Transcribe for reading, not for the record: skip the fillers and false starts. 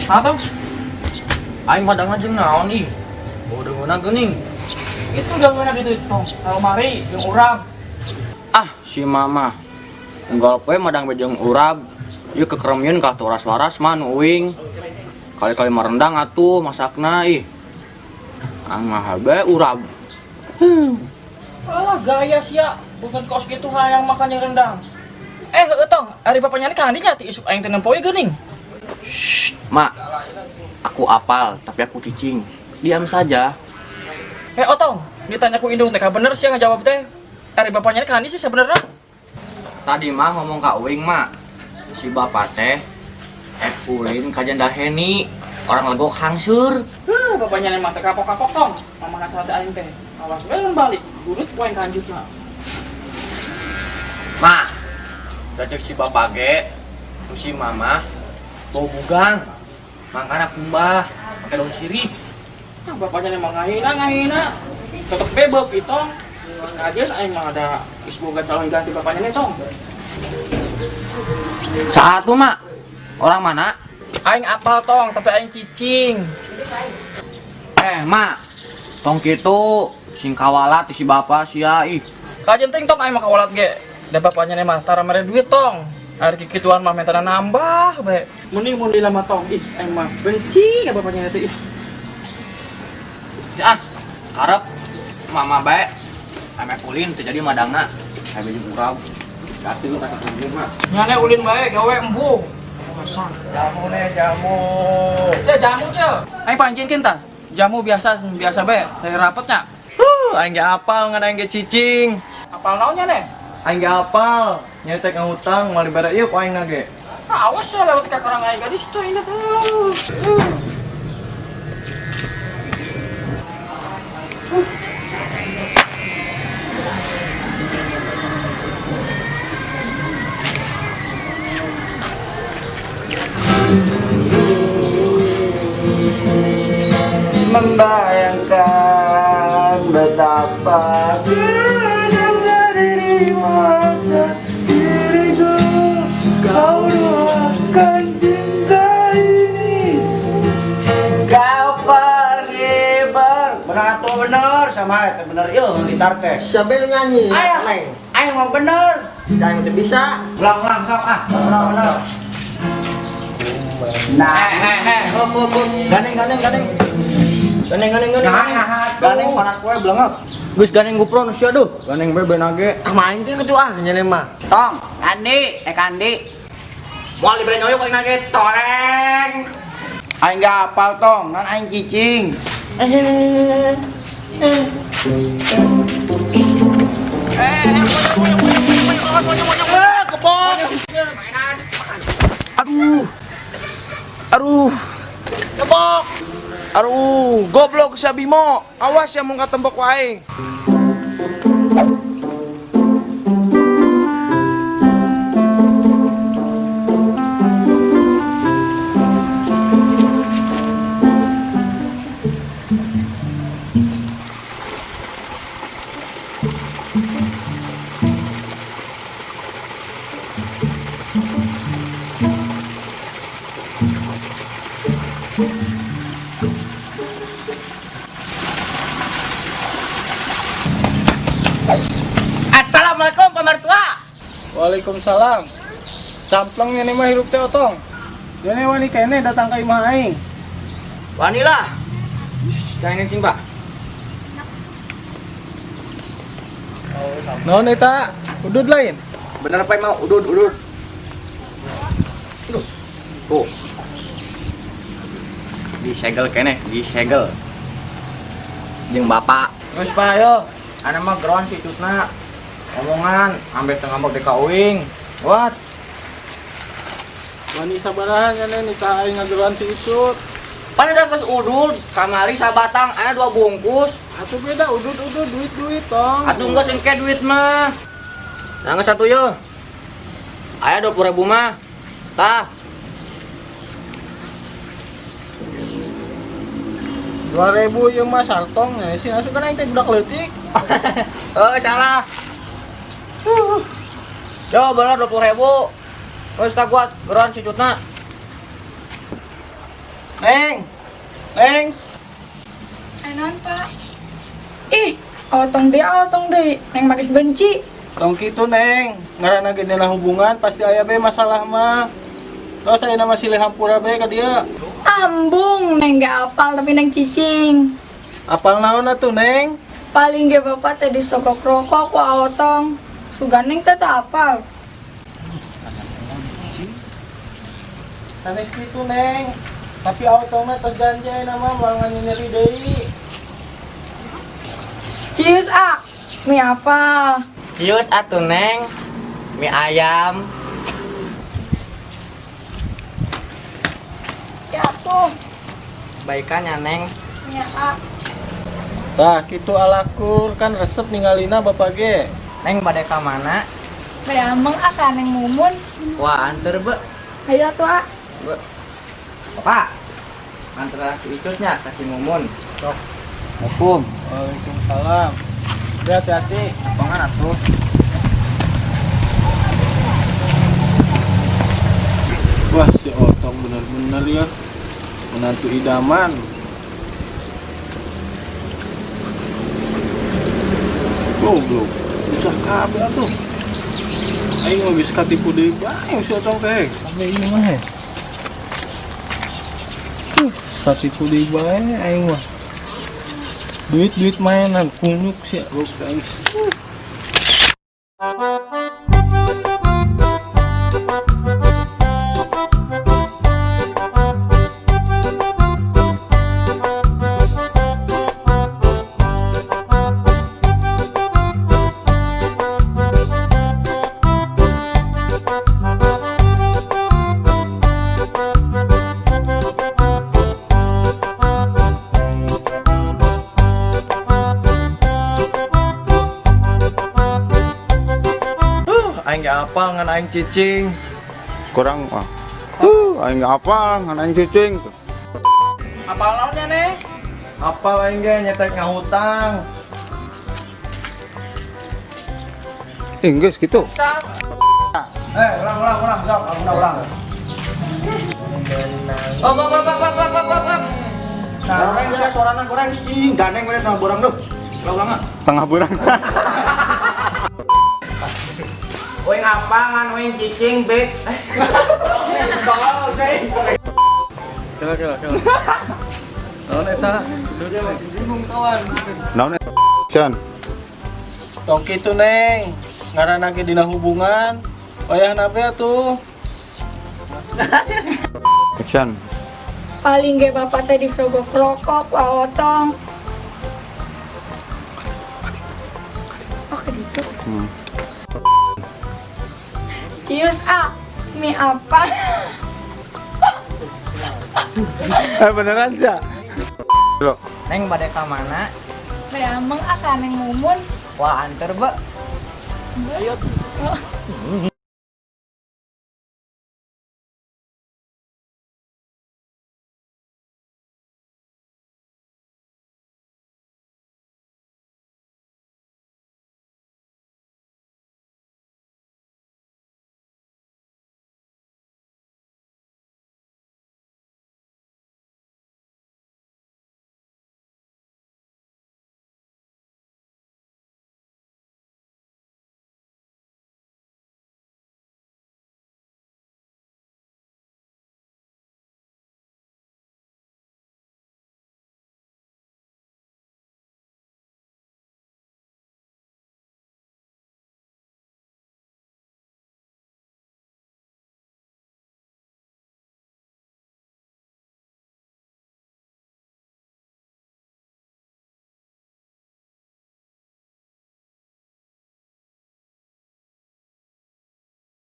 Atau Aing madangna jeung naon ih. Bau deungeunna geuning. Itu gangguan gitu tong. Kalau mari jeung urang. Ah, si mama. Unggal poe madang be jeung urab. Ieu kekeremieun ka tuh waras-waras mah nu uing. Kali-kali merendang atuh masakna ih. Ang mah bae urab. Alah gaya sia, bukan kos gitu hayang makan yang rendang. Eh, heueuh tong, ari bapaknya ka andi nya ti isuk aing teh nempo ye geuning. Mak, aku apal tapi aku cicing. Diam saja. Eh, otong, ditanya ku indung teh ka bener sia ngajawab teh. Ari bapaknya ka andi sih sebenarnya. Tadi mah ngomong ka uing mak. Si bapak teh ulin ka janda Heni, orang legok hangsur. Huh, bapaknya emang teh kapok-kapok tong. Mamakan sate aing teh. Awas we lamun balik, gurut ku aing kanjutna. Mak, cek si bapak ge, ku si mama bau bugang. Mangkana kumbah, pakai daun sirih. Ah, bapaknya emang ngahina ngahina. Tetep bebek itu. Terus kajian aing mah ada geus boga calon ganti bapaknya nih tong. Satu mak, orang mana? Aing apal tong, tapi aing cicing. Eh mak, tong kitu sing kawalat si bapak sia ih. Kajian ting tong aing mah kawalat ge. Da bapaknya nih mah tara mere duit tong. Ari kikituan mah mentana nambah bae. Mending mun lama tong. Ih, aing mah benci ka bapaknya teh ih. Ah, karep mama bae. Ame ulin teu jadi madangna. Ame jeung urang. Kati lu kata tunggu mah. Nyane ulin bae gawe embu. Pasang. Jamu nih, jamu. Ce jamu ce. Aing panjinkeun tah. Jamu biasa biasa bae, saya rapetnya. Aing ge apal ngan aing ge cicing. Apal naonnya nih? Aing ge apal, nyetek ngutang moal dibere ieu ku aing ge. Ah, awas ya lewat ke karang aing gadis tuh ini tuh. Membayangkan betapa kejamnya dirimu dan diriku. Kau doakan cinta ini. Kau pergi ber. Benar atau bener sama eta bener ieu gitar teh. Siapa lu nyanyi? Ayo. Neng. Aing mau bener. Jangan itu bisa. Ulang-ulang sok ah. Bener bener. Nah, Hop, hop, hop. Gandeng, gandeng, gandeng. Gandeng, gandeng, gandeng. Nah, Gandeng panas poe belengep. Geus gandeng gupron sia duh. Gandeng bae benage. Ah, main teh ketua ah nyele mah. Tong, Andi, eh Kandi. Moal dibere nyoyok aing nage toreng. Aing ge apal tong, ngan aing cicing. Aduh. Aduh. Kebok. Aduh, goblok si Bimo. Awas ya mun katembok ku aing. Assalamualaikum pamertua. Waalaikumsalam. Campleng ini mah hirup teh otong. Dene wani kene datang ka imah aing. Wani lah. Jangan ngencing, Pak. Naon eta? Udud lain. Bener apa mau udud udud. Aduh. Tuh. Disegel kene, disegel. Jeung bapak. Geus Pak yo. Ana mah geroan si Cutna. Omongan ambe teu ngambek ka uing. What? Wani sabaraha nyane nikah aing ngageroan si Icut. Pan eta geus udud, kamari sabatang aya 2 bungkus. Atuh beda udud-udud duit-duit tong. Atuh geus engke duit mah. Nah, geus satu yo. Aya 20.000 mah. Tah. 2.000 ieu mah sartong nya sih asup kan aing teh budak leutik. Oh, salah. Yo, bener 20.000. Wes tak kuat, geroan si Cutna. Neng. Neng. Anon, Pak. Ih, otong deui, otong deui. Neng magis benci. Tong kitu Neng, ngaranna ge dina hubungan pasti aya be masalah mah. Terus ayeuna mah silih hampura be ka dia. Ambung, Neng gak apal tapi Neng cicing. Apal naon atuh Neng? Paling ge bapak teh disogok rokok ku otong. Sugan Neng teh teu apal. Sanes kitu Neng. Tapi otongna tos janji ayeuna mah moal nyeri deui. Cius, ah. Mie apa? Cius atuh Neng. Mie ayam. Ya tuh. Baikannya Neng. Mie ah. Tah kitu alakur kan resep ningalina bapak ge. Neng bade ka mana? Bade ameng ah ka Neng Mumun. Wah, anter be. Ayo tuh, ah. Be. Pak. Anter si Icutnya kasih Mumun. Sok. Assalamualaikum. Waalaikumsalam. Hati-hati. Pangan atuh. Wah, si Otong bener-bener ya menantu idaman. Goblok, susah kabeh atuh. Aing mah geus katipu deui bae si Otong teh. Kabeh ini mah he. Katipu deui bae aing mah. Duit-duit mainan kunyuk sih, goblok aing. Aing gak apal ngan aing cicing. Kurang ah. Aing gak apal ngan aing cicing. Apal naonnya, Neng? Apal aing ge nyetek ngahutang. Ih, geus kitu. Ulang ulang ulang, sok, ulang ulang. Oh, oh, oh, oh, oh, oh, oh, oh. Goreng saya sorana goreng sing gandeng we tengah borang duh. Ulang ulang ah. Tengah burang. Uing apa ngan uing cicing, Beb? Kela kela kela. Naon eta? Bingung kawan. Naon eta? Chan. Tong kitu Neng, ngaranna ge dina hubungan. Wayahna be atuh. Action. Paling ge bapak teh disogok rokok ku otong. Oh, ke ditu. Cius, ah. Mie apa? Eh beneran sih. Lo. Neng bade ka mana? Bade ameng ah ka Neng Mumun. Wah, anter be. Ayo.